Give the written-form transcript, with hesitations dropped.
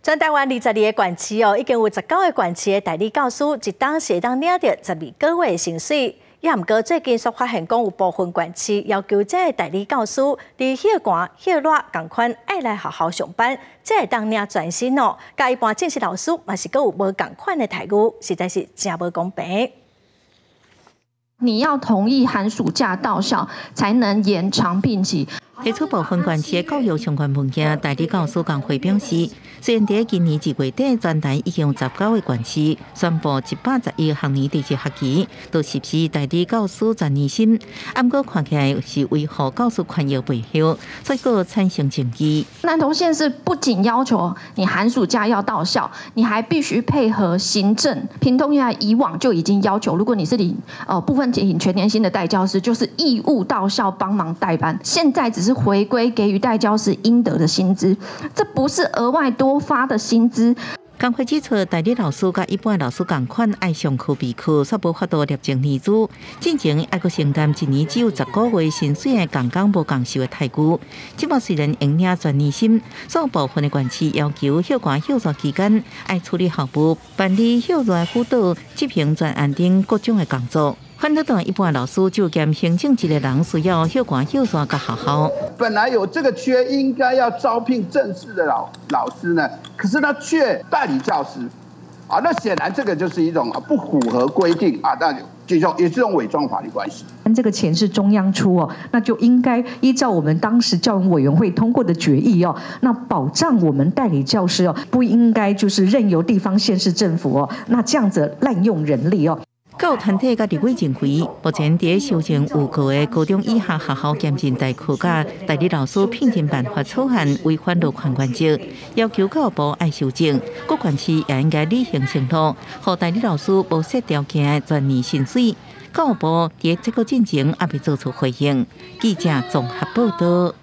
全台灣22個縣市哦，已經有19個縣市的代理教師一冬是會當領著12個月的薪水。也毋過最近煞發現講有部分縣市要求這个代理教師佇歇寒歇熱仝款愛來學校上班，才會當領全薪哦。佮一般正式老師嘛是閣有無仝款的待遇，實在是誠無公平。你要同意寒暑假到校，才能延長聘期。提出部分縣市的教育相關文件，代理教師工會表示，雖然佇今年2月底，全台已經有19個縣市宣布111學年第二學期都實施代理教師全年薪，毋過看起來是維護教師權益背後，所以閣產生爭議。南投縣是不僅要求你寒暑假要到校，你還必須配合行政。屏東縣以往就已經要求，如果你是領部分領全年薪的代教師，就是義務到校幫忙代班。現在只是回歸給予代教師應得的薪資，這不是額外多發的薪資。工會指出，代理老師佮一般老師仝款愛上課備課，煞無法度立證年資。進前愛閣承擔一年只有10個月薪水的仝工無仝收的待遇。這擺雖然會領全年薪，所有部分的縣市要求歇寒歇熱期間愛處理校務、辦理歇熱輔導、執行專案等各種的工作。反倒一般老師就兼行政職的人需要歇寒歇熱佮學校。本來有這個缺，應該要招聘正式的老師呢，可是他卻代理教師，啊，那顯然這個就是一種不符合規定啊，那就也是一種偽裝法律關係。這個錢是中央出哦，那就應該依照我們當時教育委員會通過的決議哦，那保障我們代理教師哦，不應該就是任由地方縣市政府哦，那這樣子濫用人力哦。教育團體佮立委認為，目前佇修正有效的高中以下學校兼任代課佮代理老師聘任辦法草案違反勞權原則，要求教育部愛修正，各縣市也應該履行承諾，予代理老師無設條件的全年薪水。教育部佇這個進程猶未做出回應。記者綜合報道。